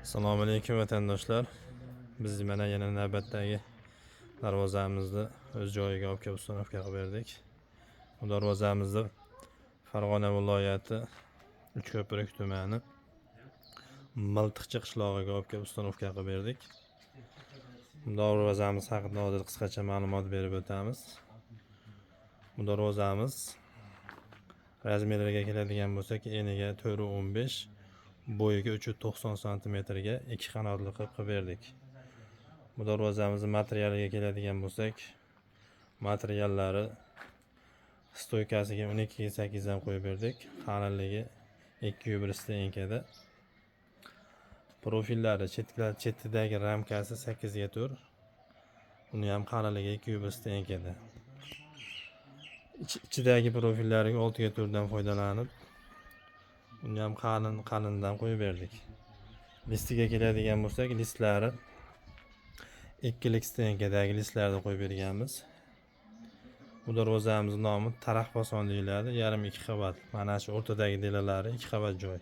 Assalomu alaykum vatandoshlar. Biz mana yana navbatdagi darvozamizni o'z joyiga olib kelib установка qilib berdik. Bu darvozamizni Farg'ona viloyati Uchko'prik tumani Miltiqchi qishlog'iga olib kelib установка qilib berdik. Bu darvozamiz haqida hozir qisqacha ma'lumot berib o'tamiz. Bu darvozamiz razmerlariga keladigan bo'lsak, eniga 4.15, bo'yiga 3.90 santimetrga 2 qanotli qilib berdik. Bu darvozamizni materialiga keladigan bo'lsak, materiallari stoykasiga 12.8 dan qo'yib berdik. Qalinligi 2.1 stenkada. Profillari chetidagi ramkasi 8.4. Uni ham qalinligi 2.1 stenkada. Ichidagi profillariga 6.4 dan foydalanib, uni ham qalindan qo'yib berdik. Listiga keladigan bo'lsak, listlari 2lik stenkadagi listlarni qo'yib berganmiz. Bu darvozamiz nomi Taraqboson deyiladi. Yarim 2 qavat. Mana shu o'rtadagi delalari 2 qavat joy.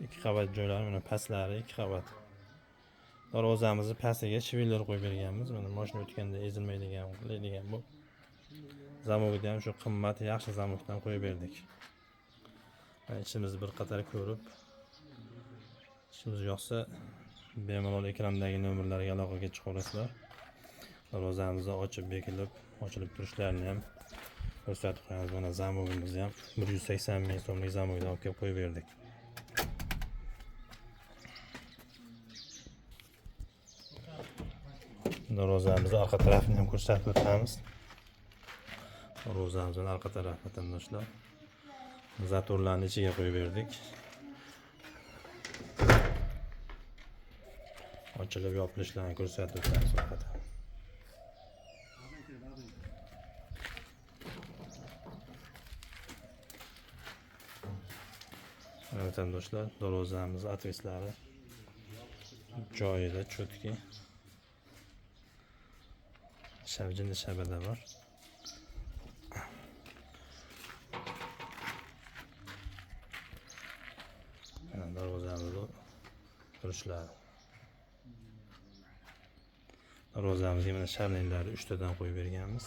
2 qavat joylari, mana pastlari 2 qavat. Darvozamizni pastiga shveller qo'yib berganmiz. Mana mashina o'tganda ezilmaydigan, qilaydigan bu. Zamokni ham shu qimmat, yaxshi zamokdan qo'yib berdik. Mana ichimizni bir qator ko'rib, ishimiz yoqsa bemalol ekrandagi nomerlarga aloqaga chiqarasizlar. Darvozamizni ochib bekilib, ochilib turishlarini ham ko'rsatib qo'yamiz. Mana zamogimizni ham 180 ming so'mlik zamokdan olib kelib qo'yib berdik. Darvozamizni orqa tarafini ham ko'rsatib o'tamiz. Darvozamizning orqa tarafi vatandoshlar. Zatorlarni ichiga qo'yib berdik. Ochilib yopilishlarini ko'rsatib o'tamiz orqada. Vatandoshlar, darvozamiz atveslari joyida, cho'tki. Shavjinda shabada bor. Mana darvozamizni turishlari. Darvozamizga mana sharnirlarni 3 tadan qo'yib berganmiz.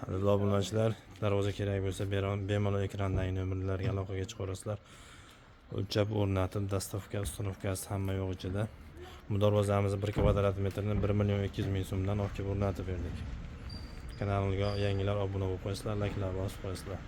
Hali obunachilar, darvoza kerak bo'lsa bemalol ekrandagi nomerlarga aloqaga chiqarasizlar. O'lchab o'rnatib, dastavka, ustanovkasi hamma yo'q ichida. Bu darvozamizni 1 kvadrat metrni 1 million 200 ming so'mdan olib kelib o'rnatib berdik. Kanalimga yangilar obuna bo'lib qo'yasizlar, layklar bosib qo'yasizlar.